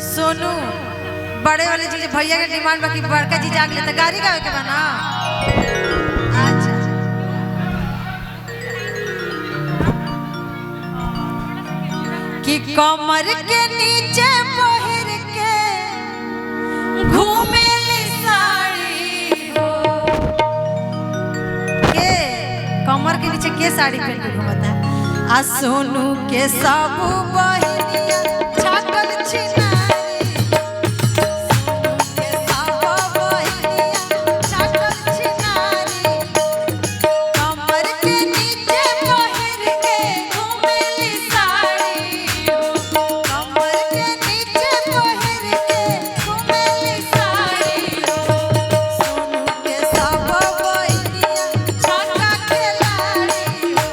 सोनू बड़े वाले चीज भैया के डिमांड बाकी बड़का जी जाग ले तो गाड़ी गावे के बना। अच्छा कि कमर के नीचे पहिर के घूमेली साड़ी हो के कमर के नीचे के साड़ी पहन के घूमता है। आ सोनू के सब बहिनिया छाटल छिनारी, सोनू के सब बहिनिया छाटल छिनारी, कमर के नीचे पहिर के घूमेली साड़ी हो, कमर के नीचे पहिर के घूमेली साड़ी हो, सोनू के सब बहिनिया छाटा खेलाड़ी हो,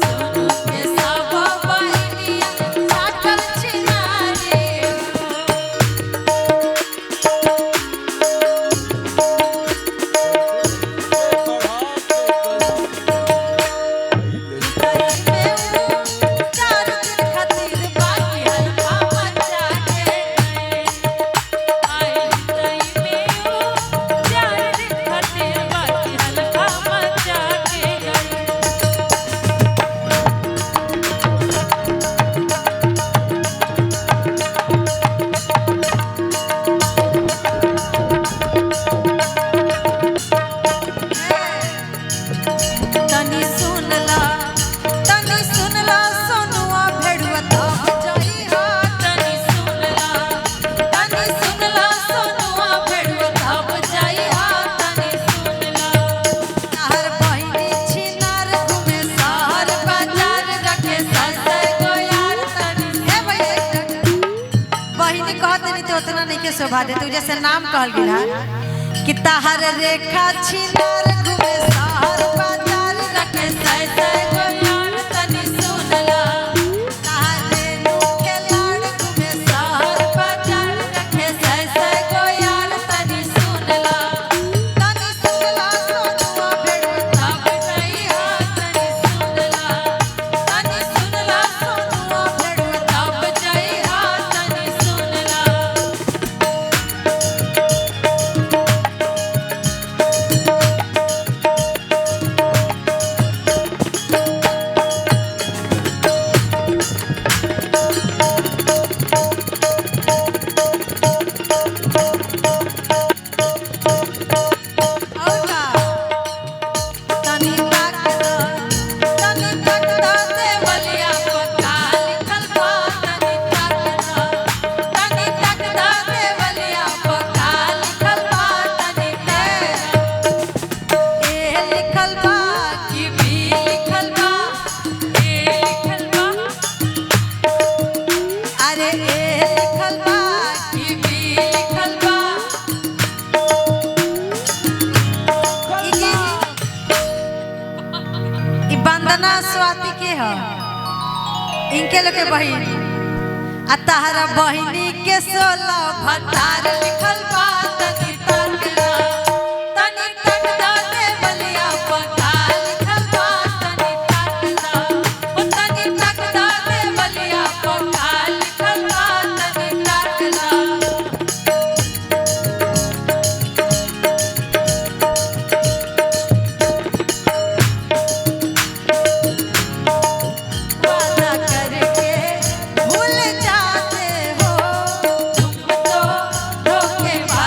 सोनू के सब बहिनिया छाटल छिनारी हो। चार दिन खातिर बाकी हलवा मचा के तनी सुनला, तनी सुनला सोनुआ भेड़ुआ तब जइहा, तनी सुनला, तनी सुनला सोनुआ भेड़ुआ तब जइहा, तनी सुनला ताहर बहिनी छिनार घूमे शहर बाजार रखे ससै गो यार तनी। ए भैया बहिनी कहत नहीं तो उतना नहीं के शोभा दे तू जैसे नाम कहल गेल कि ताहर रेखा छिनार घूमे शहर बाजार रखे ससै गो यार तनी सुनला, ताहर रेणु के लाड़ घूमे शहर बाजार रखे ससै गो यार तनी सुनला, तनी सुनला सोनुआ भेड़ुआ तब जइहा, तनी सुनला, तनी सुनला सोनुआ भेड़ुआ तब जइहा, तनी सुनला। और का तनी ताकदा, तनी ताकदा देवलिया पक्का लिखल बा, तनी ताकदा, तनी ताकदा देवलिया पक्का लिखल बा, तनी ताकदा। ए लिखल बा कि बी लिखल बा, ए लिखल बा, अरे ए लिखल बा कि बी लिखल बा। ई वंदना स्वाति के ह इनके लोग के बहिन आ ताहरा बहिनी के 16 भतार लिखल बा, तनी ताकदा, तनी ताकदा देवलिया पता लिखल बा, तनी ताकदा, ओ तनी ताकदा देवलिया पता लिखल बा, तनी ताकदा। वादा करके भूल जाते हो तुम तो धोखेबाज।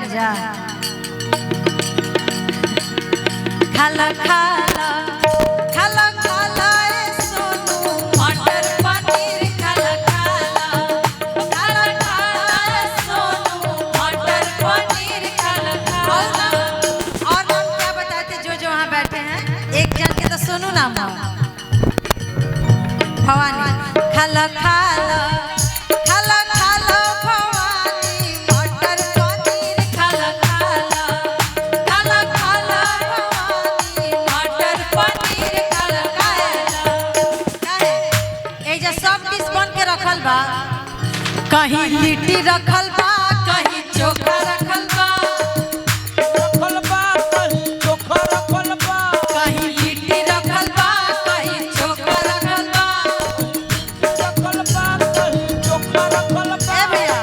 बनी जा। खाला खाला खाला खाला ए सोनू मटर पनीर खाला खाला खाला खाला ए सोनू मटर पनीर खाला खाला। और नाम क्या बताए थे जो जो वहाँ बैठे हैं? एक जन के तो सोनू नाम हो, भवानी। खाला खाला खाला खाला भवानी मटर पनीर खाला खाला खाला खाला भवानी मटर पनीर खाला खाला। काहे? एजा सब डिश बन के रखल बा, कहीं लिट्टी रखल बा, कहीं चोखा रखल बा, रखल बा कहीं चोखा रखल बा, कहीं लिट्टी रखल बा, कहीं चोखा रखल बा। रखल बा कहीं चोखा रखल बा। ए भैया,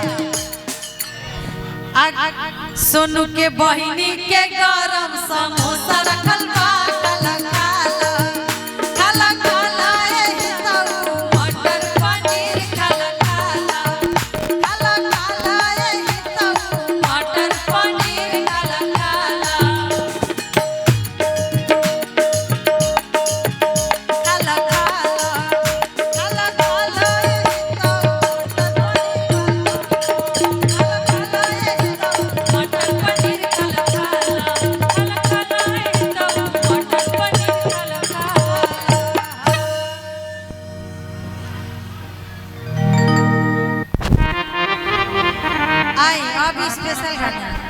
सोनू के बहिनी के गरम समोसा रखल बा। खाला खाला खाला खाला ए हिताऊ मटर पनीर खाला खाला खाला खाला ए हिताऊ मटर पनीर खाला खाला खाला खाला खाला खाला ए हिताऊ मटर पनीर खाला खाला खाला खाला ए हिताऊ मटर पनीर खाला खाला मटर पनीर खाला खाला। आई अब स्पेशल गाना।